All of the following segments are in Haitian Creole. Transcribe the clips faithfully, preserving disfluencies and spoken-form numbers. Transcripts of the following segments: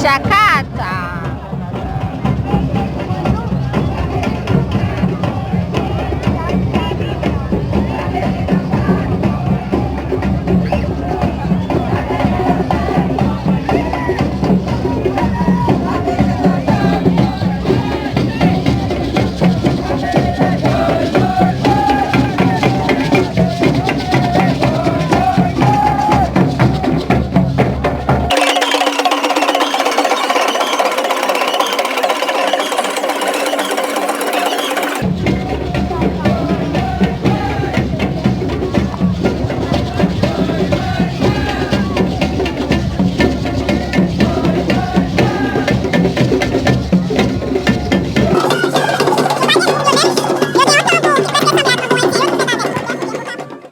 Jakarta.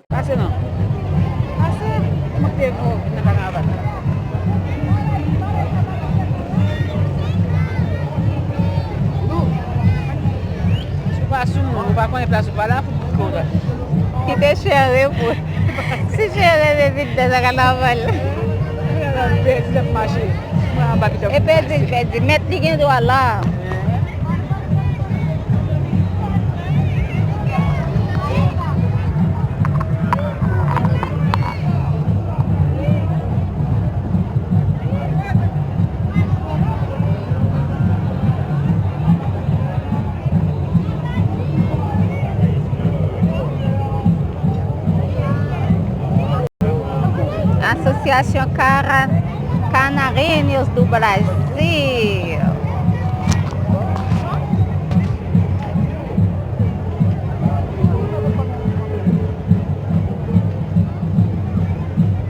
Pase non. Pase. Manke nou vin nan kanaval. Nou. Si w pa sou moun, ou pa konnen plas ou pa la pou moun konn. Kite chè repo. Si chè reve vit nan kanaval. Pèdi l ap mache. Mwen anba ki t ap. E pèdi l pèdi. Mèt li gen dwa la. Asociação Cara, Canarinhos do Brasil.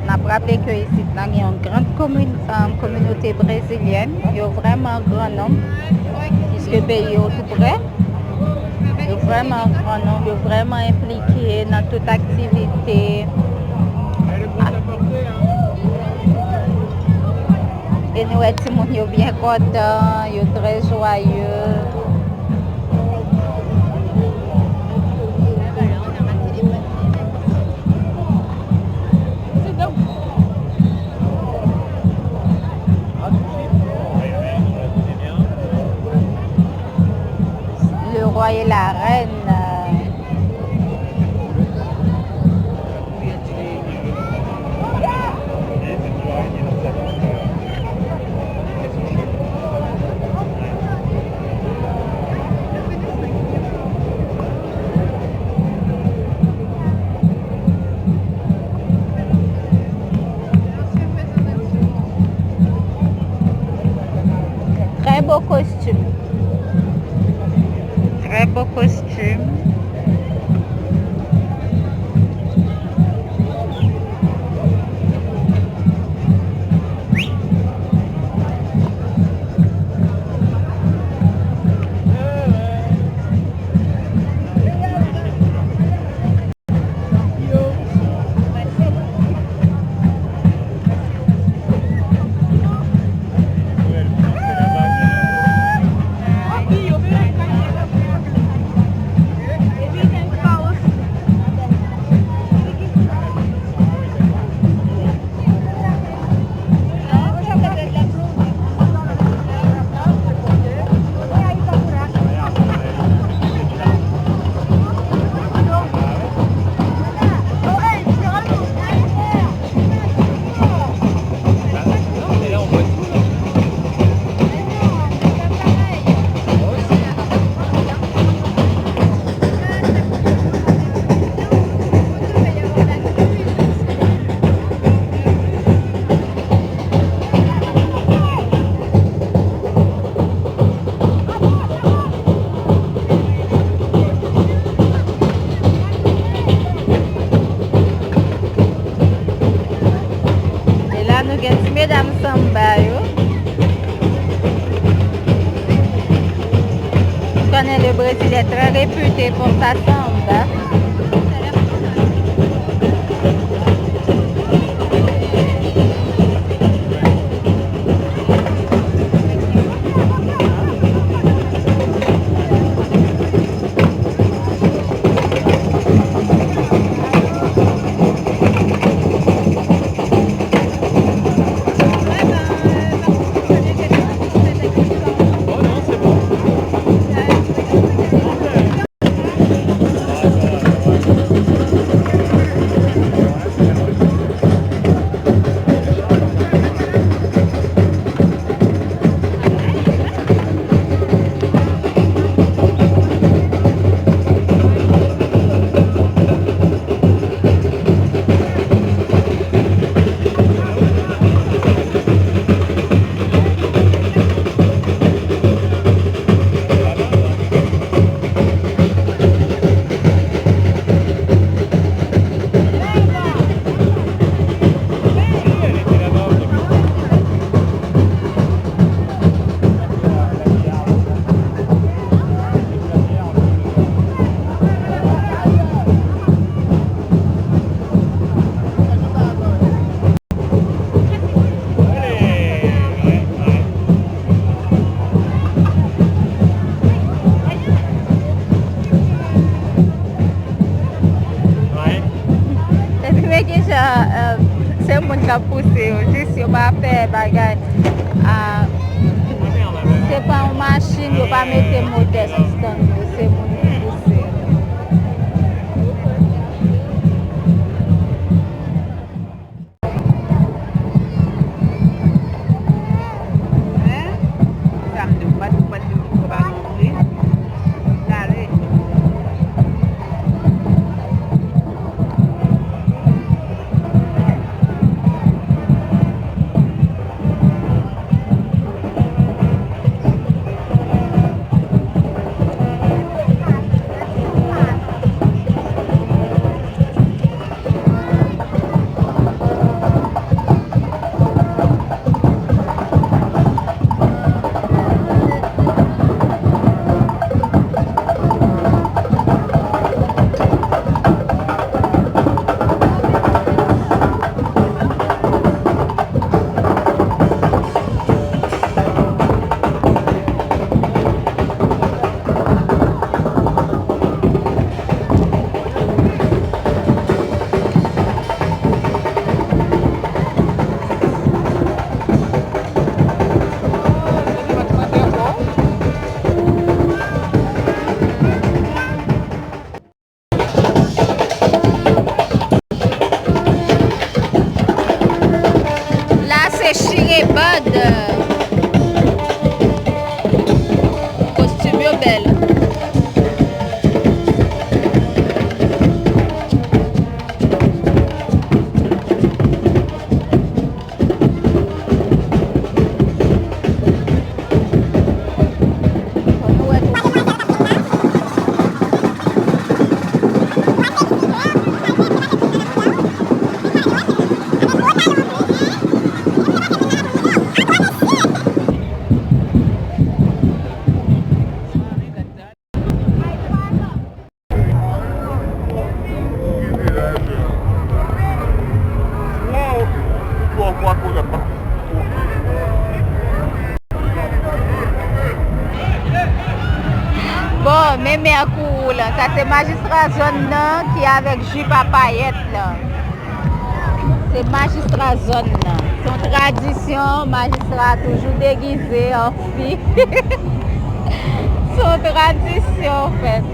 N ap raple ke isit la gen yon gran komin-, um, kominote brezilyèn. Yo vrèman gran nonb, piske peyi yo tou prè. Yo vrèman gran nonb, yo vrèman enplike nan tout aktivite. E nou wè timoun yo byen kontan, yo trè jwaye. Le roi et la reine. Très beau costume. Très beau costume. E la nou gen ti medam sanba yo. Ou konnen le Brésil est très réputé pour sa samba. Ap pouse yo, jis yo pa fè bagay. A, se pa yon machin, yo pa mete motè sou stand yo, se moun ki pouse. La se chire bad. Kostim yo bèl. Bon, men mè Kourou lan, sa se majistra zòn nan ki avèk jip a payèt lan. Se majistra zòn nan. Se yon tradisyon, majistra a toujou degize an fi. Se yon tradisyon, anfèt.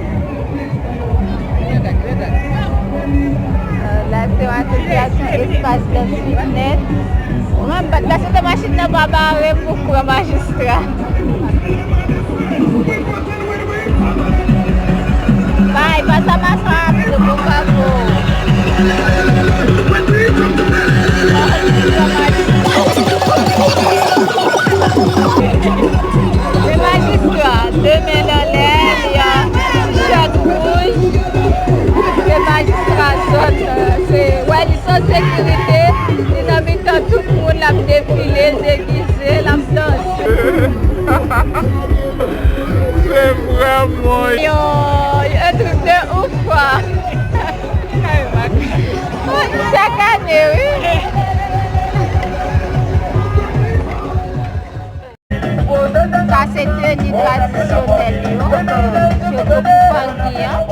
Euh, la, se yon asosyasyon Espas Dans Fitness. Mwen, m pa t ka sot machin nan pa bare m pou pran majistra. Bay, pasa, pasa, pito, por favor. Se majistra, de men nan lè, y a tishèt wouj. Se majistra zòn nan, se, wè, li san sekirite, li nan mitan tout moun, l ap defile, degize, l ap danse. Se vrèman yon, yon truc de ouf, quoi. Chak ane, wi. Sa se teni tradisyonèl yo, sitou pou Pangui an.